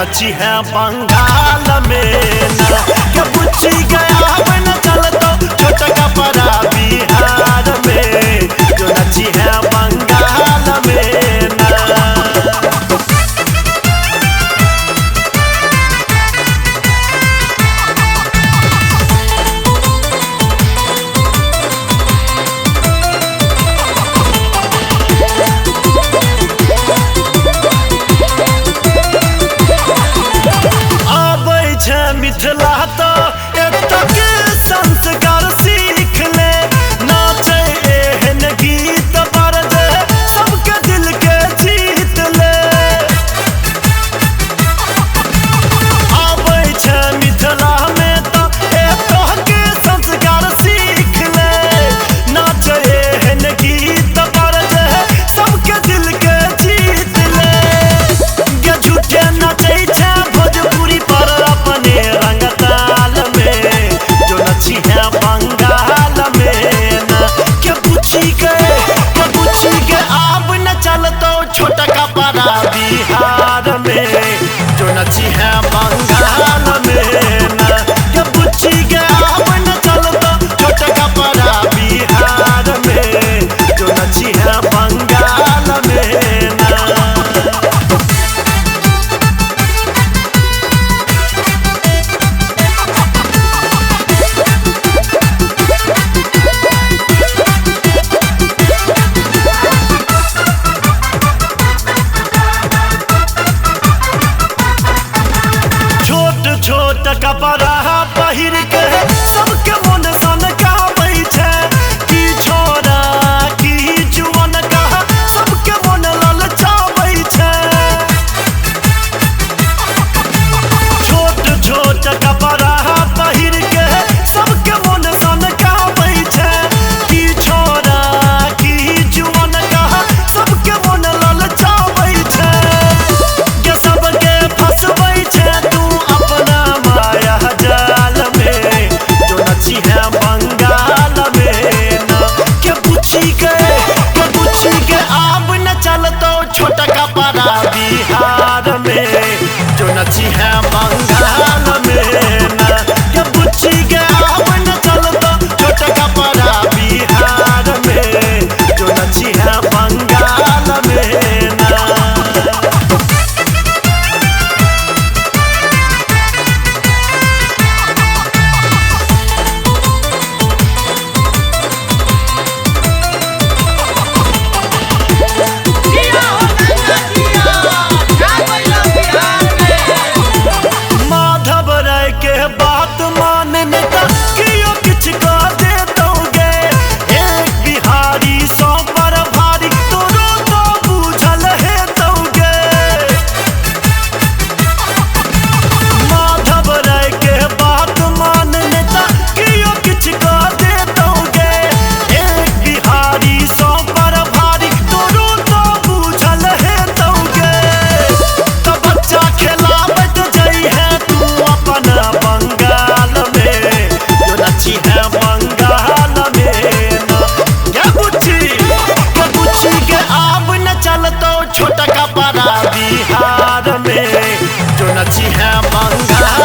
नची है बंगाल में ना। के बुच्ची गया न चलतो छोटका परा बिहार में, जो नची है बंगाल में ना। मिथिला तो एतक संस्कार सीख ले, नाचे एहन गीत पर जे सबके दिल के जीत ले। आबै छै मिथिला में तो एतक संस्कार सीख ले, नाचे एहन गीत पर जे सबके दिल के जीत ले। गे झूठे नाचै छै भोजपुरी पर अपने रंगताल में, जो नची है बंगाल में ना। के पूछी के आब न चलतो छोटका परा बिहार में, जो नची है बंगाल में ना। के पूछी के आब न चलतो छोटका परा बिहार में, जो नची है बंगाल में ना। छोट कपड़ा पहिर के सबके मन सनकाबै छै, की छोरा की जुवन का सबके मन ललचाबै छै। छोट छोट कपड़ा पहिर के सबके मन सनकाबै छै, की छोरा की जुवन का सबके मन ललचाबै छै। के सबके फसबै छै तू अपना माया जाल में, जो नची है बंगाल में ना। के पूछी के आब न चलतो छोटका परा बिहार में, जो नची है बंगाल में ना। के पूछी के आब न चलतो छोटका परा बिहार में, जो नची है बंगाल में ना। के बात मानने का कियो किछ कह देतौगे, एक बिहारी सौ पर भारी तोरो तो बूझल हेतौगे। माधव राय के बात मानने का कियो किछ कह देतौगे, एक बिहारी सौ पर भारी तोरो तो बूझल हेतौगे। तो बच्चा खेलाबैत जइहे तू अपना बंगाल में, जो नची है बंगाल में ना। के पूछी के आब न चलतो छोटका परा बिहार में, जो नची है बंगाल।